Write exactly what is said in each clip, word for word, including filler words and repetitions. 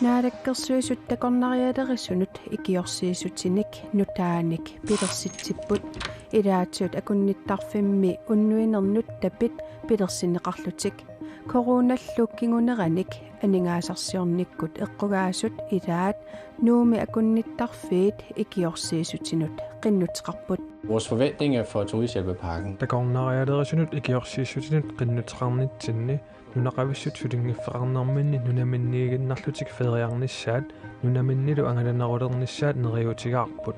Naalakkersuisut takornarialerisunut ikiorsiissutinik nutaanik pilersitsipput, ilaatigut akunnittarfimmi unnuinernut tapit pilersinneqarlutik. Coronallu kinguneranik aningaasarsiornikkut eqqugaasut ilaat Nuummi akunnittarfiit ikiorsiissutinut qinnuteqarput. Vores forventning er for turisthjælpepakken. Takornarialerisunut ikiorsiissutinut qinnuteqarnitsinni nunaqavissut sulinngiffeqarnerminni nunaminniiginnarlutik feriarnissaat nunaminnilu angalanerulernissaat neriuutigaarput.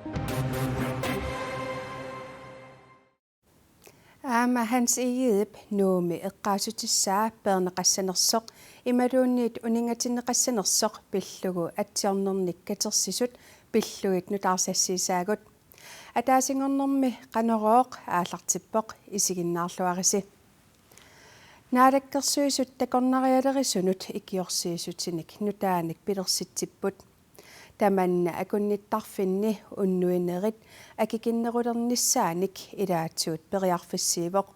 Aamma Hans Egedep Nuummi eqqaassutissaa peerneqassanersoq imaluunniit uninngatinneqassanersoq pillugu atsiornernik katersisut pillugit nutaarsassiisaagut. Ataasinngornermi Qanorooq aallartippoq, isiginnaarluarisi. Naalakkersuisut takornarialerisunut ikiorsiissutinik nutaanik pilersitsipput. Tamanna akunnittarfinni unnuinerit akikinnerulernissaanik ilaatigut periarfissiivoq.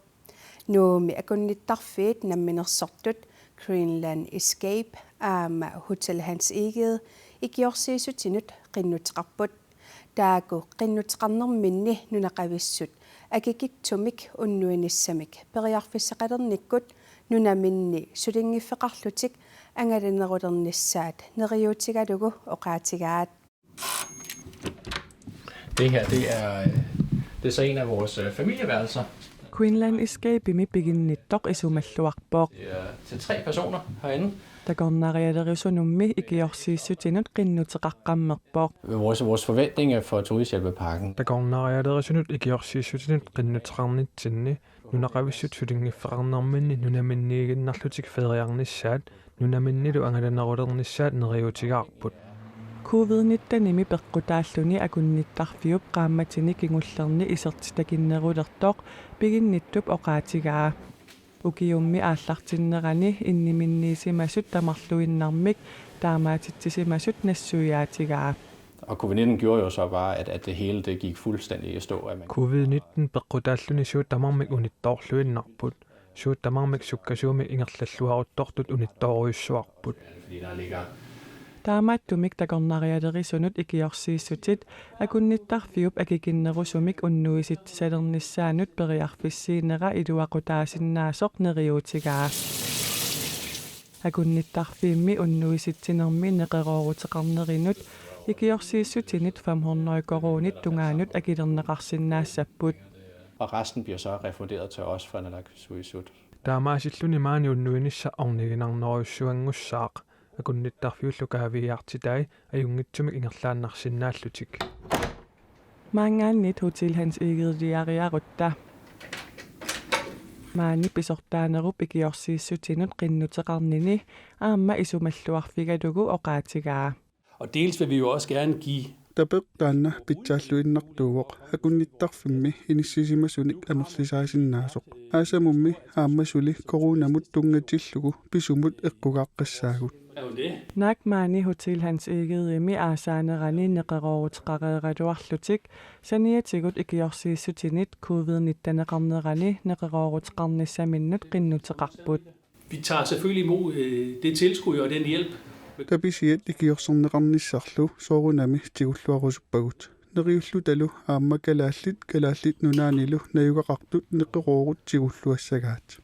Nuummi akunnittarfiit namminersortut Greenland Escape aamma Hotel Hans Egede ikiorsiissutinut qinnuteqarput. Taakku qinnuteqarnerminni nunaqavissut akikitsumik unnuinissamik periarfissaqalernikkut nunaminni sulinngiffeqarlutik angalanerulernissaat neriuutigalugu oqaatigaat. Det her, det er, øh, det er så en af vores, øh, familieværelser. Greenland Escape-imi piginnittoq isumalluarpoq. Det er til tre personer herinde. Takornarialerisunummi ikiorsiissutinut qinnuteqaqqammerpoq. Vores, vores forventning er for turisthjælpepakken. Takornarialerisunut ikiorsiissutinut qinnuteqarnitsinni nunaqavissut sulinngiffeqarnerminni nunaminniiginnarlutik feriarnissaat nunaminnilu angalanerulernissaat neriuutigaarput. Covid nitten-imi peqqutaalluni akunnittarfiup qaammatini kingullerni isertitakinnerulertoq piginnittup oqaatigaa. Ukiummi aallartinnerani inniminniisimasut tamarluinnarmik taamaatitsisimasut nassuiaatigaa. Og covid nitten gjorde jo så bare, at, at det hele det gik fuldstændig i stå. At man... Covid nitten peqqutaalluni suut tamarmik unittoorluinnarput. Suut tamarmik sukkasuumik ingerlalluaruttortut unittoorujussuarput. Fordi der ligger... Taamaattumik takornarialerisunut ikiorsiissutit akunnittarfiup akikinnerusumik unnuisitsisalernissaanut periarfissiinera iluaqutaasinnaasoq neriuutigaa. Akunnittarfiimmi unnuisitsinermi neqerooruteqarnerinut ikiorsiissutinit fem hundrede koruunit tungaanut akilerneqarsinnaassapput. Og resten bliver så refunderet til os fra Naalakkersuisut. Taamaasilluni maani unnuinissaq orniginarnerujussuanngussaaq, akunnittarfiullu kaaviiaartitai ajunngitsumik ingerlaannarsinnaallutik. Maanngaanniit Hotel Hans Egedeliariarutta. Maani pisortaanerup ikiorsiissutinut qinnuteqarnini aamma isumalluarfigalugu oqaatigaa. Og dels vil vi jo også gerne give... Tapeq taanna pitsaalluinnartuuvoq, akunnittarfimmi inissisimasunik amerlisaasinnaasoq. Aasamummi aamma suli coronamut tunngatillugu pisumut eqqugaaqqissaagut. Naak maani Hotel Hans Egedemi aasaanerani neqerooruteqareeraluarlutik saniatigut ikiorsiissutinit covid nitten-eqarnerani neqerooruteqarnissaminnut qinnuteqarput. Vi tager selvfølgelig imod, øh, det tilskud og den hjælp. Tapisiat ikiorserneqarnissarlu soorunami tigulluarusuppagut. Neriullutalu aamma kalaallit Kalaallit Nunaannilu najugaqartut neqeroorut tigulluassagaat.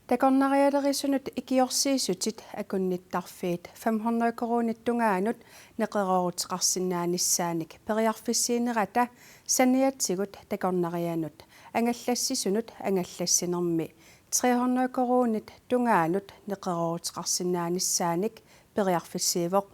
Takornarialerisunut ikiorsiissutit akunnittarfiit fem hundrede koruunit tungaanut neqerooruteqarsinnaanissaanik periarfissiinerata saniatigut takornarianut angallassisunut angallassinermi tre hundrede koruunit tungaanut neqerooruteqarsinnaanissaanik periarfissiivoq.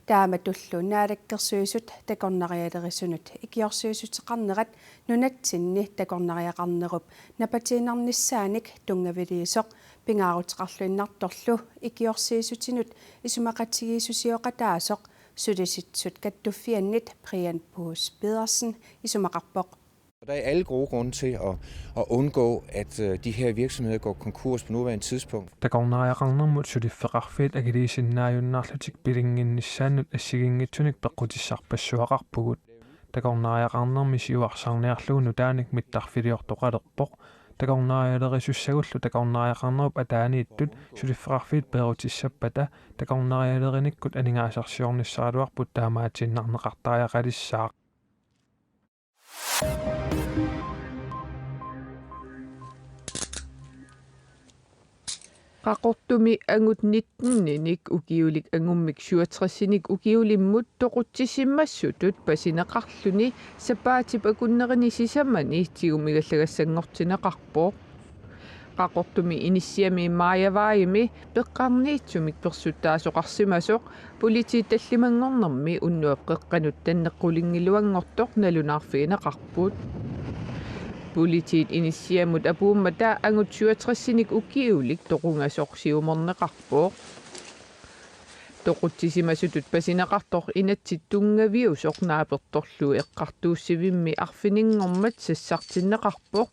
Taamatullu Naalakkersuisut takornarialerisunut ikiorsiissuteqarnerat nunatsinni takornariaqarnerup napatiinnarnissaanik tunngaviliisoq pingaaruteqarluinnartorlu ikiorsiissutinut isumaqatigiissusioqataasoq Sulisitsisut Kattuffiannit Brian Puus Pedersen isumaqarpoq. Der er alle gode grunde til at, at undgå, at øh, de her virksomheder går konkurs på nuværende tidspunkt. Takornariaqarnermut suliffeqarfiit akiliisinnaajunnaarlutik pilinnginnissaannut assigiinngitsunik peqqutissarpassuaqarpugut. Takornariaqarnermi siuarsarniarlugu nutaanik mittarfiliortoqalerpoq. Takornarialerisussaagullu takornariaqarnerup ataaniittut suliffeqarfiit peerutissappata takornarialerinikkut aningaasarsiornissaraluarput taamaatiinnarneqartariaqalissaaq. Qaqortumi angut nitten-inik ukiulik angummik syvogtres-inik ukiulimmut toqutsisimasutut pasineqarluni sapaatip akunnerini sisamani tigumigallagassanngortinneqarpoq. Qaqortumi inissiami Maajavaaimi peqqarniitsumik persuttaasoqarsimasoq politiit tallimanngornermi unnuap qeqqanut tanneq qulingiluanngortoq nalunaarfigineqarput. Politiit inissiamut apuummata angut syvogtres-inik ukiulik toqungasoq siumorneqarpoq. Toqutsisimasutut pasineqartoq inatsit tunngaviusoq naapertorlugu eqqartuussivimmi arfininngormat sassartinneqarpoq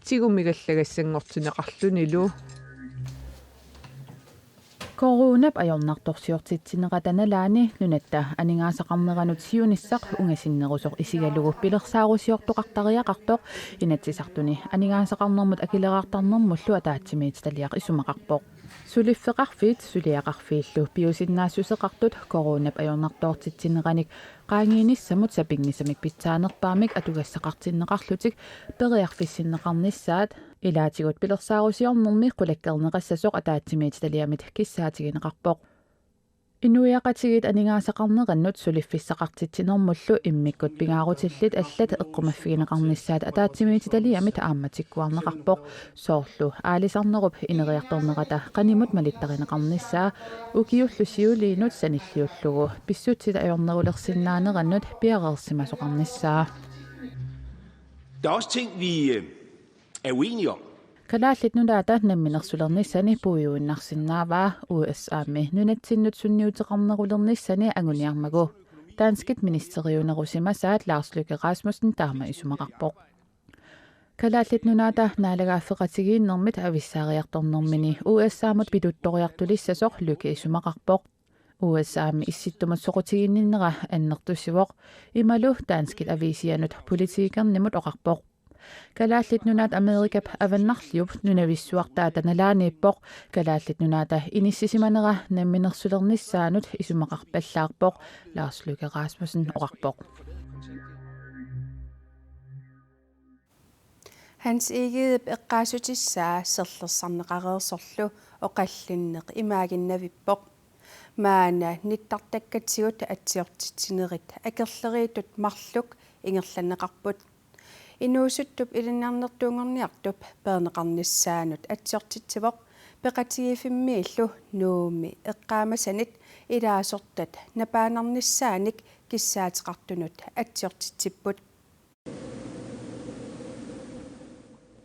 tigumigallagassanngortinneqarlunilu. Coronap ajornartorsiortitsinerata nalaani nunatta aningaasaqarneranut siunissaq ungasinnerusoq isigalugu pilersaarusiortoqartariaqartoq Inatsisartuni aningaasaqarnermut akileraartarnermullu ataatsimiititaliaq isumaqarpoq. Suliffeqarfiit suliaqarfiillu piusinnaassuseqartut coronap ajornartortitsineranik qaangiinissamut sapinngisamik pitsaanerpaamik atugassaqartinneqarlutik periarfissinneqarnissaat ilaatigut pilersaarusiornermi qulakkeerneqassasoq ataatsimiititaliamit kissaatigineqarpoq. Inuiaqatigiit aningaasaqarnerannut suliffissaqartitsinermullu immikkut pingaarutillit allat eqqumaffigineqarnissaat ataatsimiititaliamit aamma tikkuarneqarpoq, soorlu aalisarnerup ineriartornerata qanimut malittarineqarnissaa ukiullu siuliinut sanilliullugu pissutsit ajornerulersinnaanerannut piareersimasoqarnissaa. Der er også ting, vi øh, er uenige om. Kalaallit Nunaata namminersulernissani puiuinnarsinnaavaa U S A-mi nunatsinnut sunniuteqarnerulernissani anguniarmagu danskit ministeriunerusimasaat Lars Løkke Rasmussen taama isumaqarpoq. Kalaallit Nunaata naalagaaffeqatigiinnermit avissaariartornermini U S A-mut pituttoriartulissasoq Løkke isumaqarpoq. U S A-mi issittumut soqutiginninnera annertusivoq imalu danskit aviisianut Politikernimut oqarpoq. Kalaallit Nunaat Amerikap avannarliup nunavissuartaata nalaaniippoq Kalaallit Nunaata inissisimanera namminersulernissaanut isumaqarpallaarpoq, Lars Løkke Rasmussen oqarpoq. Hans Egedep eqqaassutissaa serlersarneqareersorlu oqallinneq imaaginnavippoq. Maanna nittartakkatigut atsiortitsinerit akerleriittut marluk ingerlanneqarput. Inuusuttup ilinniarnertuunngorniartup peerneqarnissaanut atsiortitsivoq peqatigiiffimmiillu Nuummi eqqaamasanit ilaasortat napaannarnissaanik kissaateqartunut atsiortitsipput.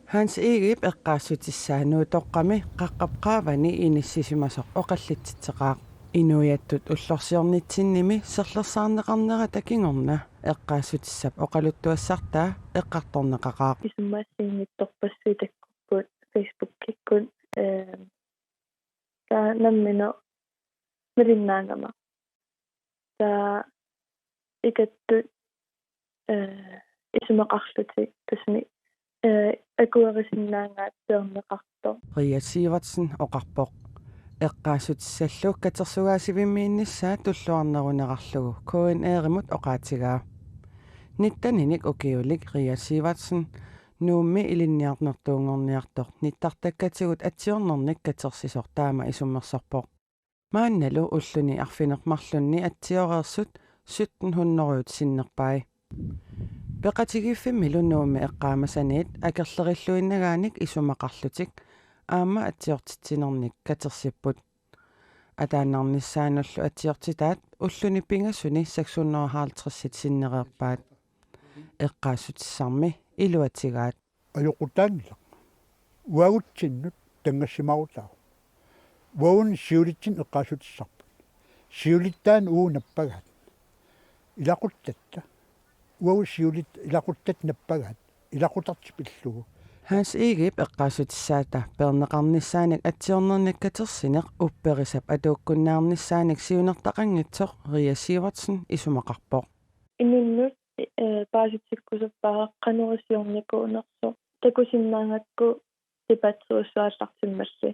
Hans Egedep eqqaassutissaa Nuutoqqami qaqqap qaavani inissisimasoq oqallitsitseqaaq. Inuiattut ullorsiornitsinnimi serlersaarneqarnerata kingorna eqqaassutissap oqaluttuassartaa eqqartorneqaqaaq. Isummassiinngitsorpassuit takkupput Facebookikkut, ee, taava nammineq malinnaagama. Taava ikattut, ee, isumaqarlutik tassami, ee, akuerisinnaagaat peerneqartoq. Ria Sivertsen oqarpoq. Eqqaassutissallu katersugaasivimmiinnissaa tulluarnerunerarlugu K N R-imut oqaatigaa. Nitteninik ukiulik Ria Sivertsen Nuummi ilinniarnertuunngorniartoq nittartakkatigut atsiornernik katersisoq taama isummersorpoq. Maannalu ulluni arfineq-marlunni atsioreersut sytten hundrede sinnerpai. Peqatigiiffimmilu Nuummi eqqaamasaniit akerlerilluinnagaanik isumaqarlutik aamma atsiortitsinernik katersipput. Ataannarnissaanullu atsiortitaat ulluni pingasuni seks hundrede og halvtreds sinnereerpaat. Eqqaassutissarmi iluatigaat. Ajoqutaanngilaq. Uagutsinnut tanngassimaarutaavoq. Uagutsinnut siulitsinni eqqaassutissarput. Siulittaani uagut nappagaat. Ilaquttatta. Uagut siulit ilaquttatta nappagaat. Ilaqutartip illugu. Hans Egedep eqqaassutissaata peerneqarnissaanik atsiornernik katersineq upperisap atuukkunnaarnissaanik siunertaqanngitsoq Ria Sivertsen isumaqarpoq. Inunnut ee, paasitsikkusuppara qanoq iliornikuunersoq. Takusinnaagakku debatterussuaallartimmalli.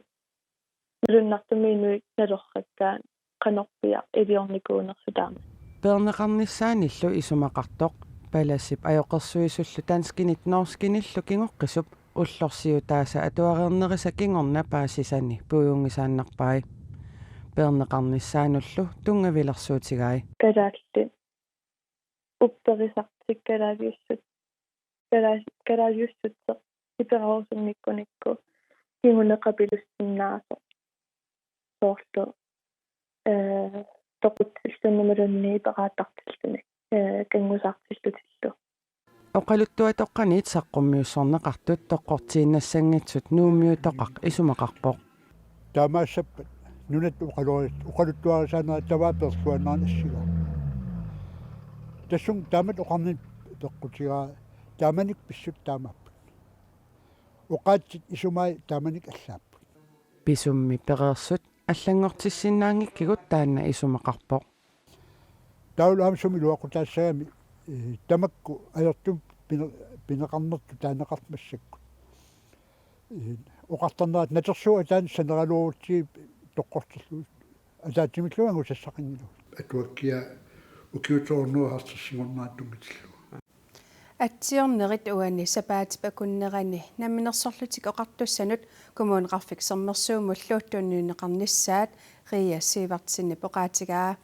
Malunnartumik inuit nalorrakkaat qanorpiaq iliornikuunersoq taama. Peerneqarnissaanillu isumaqartoq, palassip ajoqersuisullu danskinit norskinillu kingoqqisup ullorsiutaasa atuareernerisa kingorna paasisani puiunngisaannarpai. Peerneqarnissaanullu tunngavilersuutigai. Kalaallit upperisartik kalaaliussut, kalaa-, kalaaliussutseq iperarusunngikkunikku kinguneqapilussinnaasoq. Soorlu, ee, toqutsilluni imaluunniit iperaattartilluni, ee, kanngusaartillutillu. Oqaluttuatoqqaniit saqqummiussorneqartut toqqortiinnassanngitsut Nuummiut Toqaq isumaqarpoq. Taamaassappat nunatta oqaluaris-, oqaluttuarisaanerat tavaa peerluaannarani assigaa. Tassunga taamatut oqarnittut peqqutigaara taamanikkut pissutsit taamaapput. Oqaatsit isumai taamanikkut allaapput. Pisummi pereersut allanngortissinnaanngikkikku taanna isumaqarpoq. Taavalu aamma sumi iluaqutaassagami, ee, tamakku ajortumik pine-, pineqarnertut taaneqartut massakkut. Ee, oqartarnerat natersuut ataanni saneraluarutsigit toqqortillugu ataatsimilluunniit angusassaqanngilagut. Atuakkiaq ukiut to hundrede og halvtreds-imut tunngitillugit. Atsiornerit uani sapaatip akunnerani Namminersorlutik Oqartussanut Kommuneqarfik Sermersuumullu tunniunneqarnissaat Ria Sivertsenip oqaatigaa.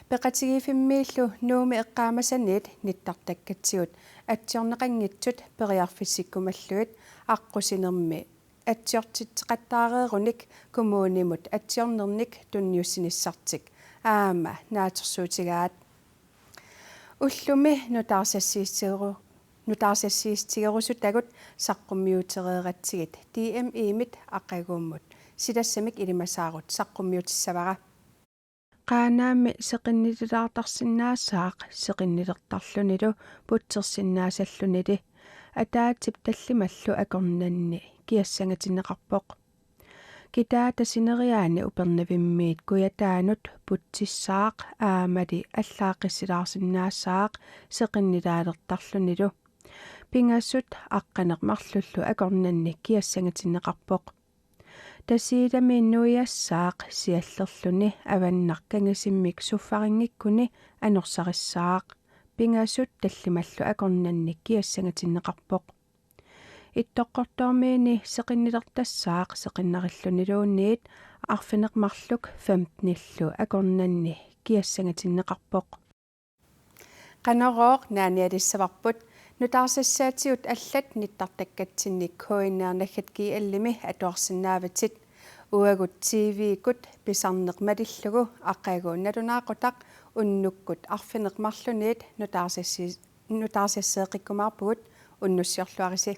Peqatigiiffimmiillu Nuummi eqqaamasaniit nittartakkatsigut atsiorneqanngitsut periarfissikkumallugit aqqusinermi atsiortitseqattaareerunik kommunimut atsiornernik tunniussinissartik aamma naatsorsuutigaat. Ullumi nutaarsassiissutigeru-, nutaarsassiissutigerusutagut saqqummiutereeratsigit D M I-mit aqagummut silassamik ilimasaarut saqqummiutissavara. Qaanaammi seqinnililaartarsinnaassaaq seqinnilertarlunilu putsersinnaasallunili, ataatsip tallimallu akornanni kiassangatinneqarpoq. Kitaata sineriaani Upernavimmiit Kujataanut putsissaaq aammali allaaqissilaarsinnaassaaq seqinnilaalertarlunilu. Pingasut aqqaneq-marlullu akornanni kiassangatinneqarpoq. Tasiilami nuiassaaq siallerluni avannaq kangisimmik suffarinngikkuni anorsarissaaq. Pingasut tallimallu akornanni kiassangatinneqarpoq. Ittoqqortoormiini seqinnilertassaaq seqinnarilluniluunniit arfineq-marluk femtenillu akornanni kiassangatinneqarpoq. Qanorooq naanialissavarput, nutaarsassaativut allat nittartakkatsinni K N R naggat G L-imi atuarsinnaavatit. Uagut T V-kkut pisarneq malillugu aqagu nalunaaqutaq unnukkut arfineq-marluniit nutaarsassi-, nutaarsasseeqqikkumaarpugut, unnussiorluarisi.